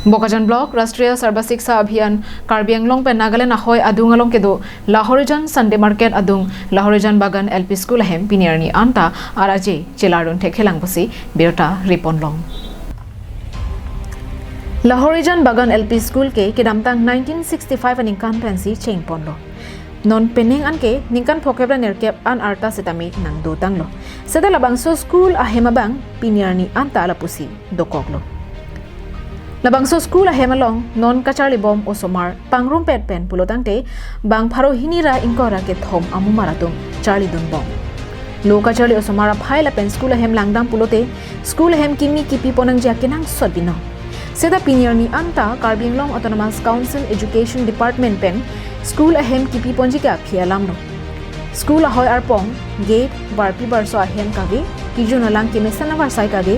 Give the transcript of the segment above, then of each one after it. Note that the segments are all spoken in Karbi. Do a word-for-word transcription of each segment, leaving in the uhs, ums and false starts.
Bokajan Block Rashtriya Sarva Shiksha Abhiyan Karbi Anglong pen Nagaland ahoi adung along kedo Lahorijan Sunday Market adung Lahorijan Bagan L P School ahem pini arni anta araje chelardun thekhelang pusi birta ripon long. Lahorijan Bagan L P School ke kedamtang nineteen sixty-five aningkan pensi chengponlo. Non penang an ke ningkan phokep ra nerkep an arta setame nangdotanglo. Seta labangso school ahem abang pini arni anta lapusi dokoklo. Labangso school ahem along non kacharlibom osomar pangrumpet pen pulotangte bang pharo hini ra ingkoi ra kethom amumar atum charlidunbom. Lo kacharli osomar aphai lapen school ahem langdam pulote school ahem kimi kipi ponangji akenangsot binong. Seta pini arni anta Karbi Anglong Autonomous Council Education Department pen school ahem kipi ponji ke aphi alamlo. School ahoi arpong, gate, barpi barso ahem kave, kejun alang kemesen avarsai kave,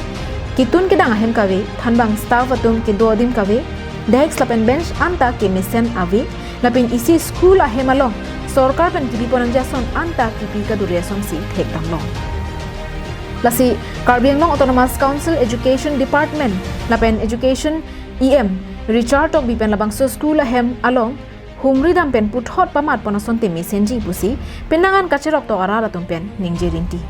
ketun kedang ahem kave, thanbang staff atum kedo adim kave, desk lapen bench anta kemesen ave, lapen isi school ahem along sorkar pen kipi ponangji ason anta kipi kaduri asonsi thekdamlong. Lasi Karbi Anglong Autonomous Council Education Department lapen Education E M Richard Tokbi pen labangso school ahem along humridam pen puthot pamat pon asonte mesenji pusi penang an kacherok tok arat atum pen ningje rinti.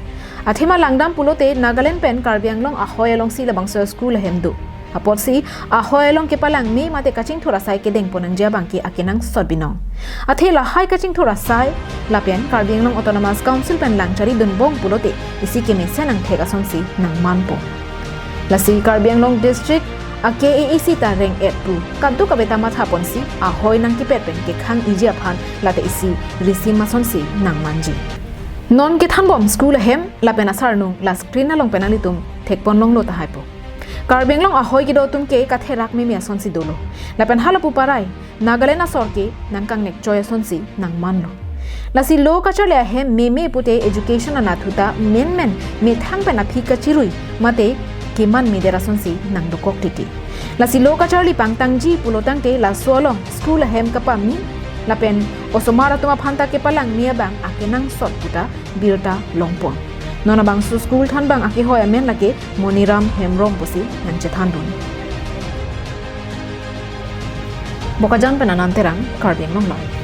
Athema langdam pulote Nagaland pen Karbi Anglong ahoi alongsi labangso school ahem do. Apotsi ahoi along kepalangme mate kachingthur asai kedeng ponangji abang ke akenangsot binong. Athe lahai kachingthur asai lapen Karbi Anglong Autonomous Council pen lang charidunbom pulote isi kemesen angthek asonsi nangmanpo. Lasi Karbi Anglong District a K A A C ta reng-et pu kadokave ta mathaponsi ahoi nangkepet pen kekhang-iji aphan lata isi risim asonsi nangmanji. Non kethanbom school ahem lapen asarnung la screen along pen nanglitum thekpon longlo tahaipo. Karbi Anglong ahoi kedo atum ke katherak meme asonsi dolo. Lapen halapu parai Nagaland asor ke nangkangnek choi asonsi nangmanlo. Lasi lo kacharli ahem meme pute education anatthu ta menmen methang pen aphi kachirui mate keman medet asonsi nangdokok titi. Lasi lo kacharli pangtangji pulotangte laso along school ahem kapami lapen osomar atum aphanta kepalangme abang akenangsot puta birta longpon. Non abangso school thanbang akehoi amen lake Moniram Hembrong pusi nangchethandun. Bokajan pen Anand Terang, Karbi Anglong Live.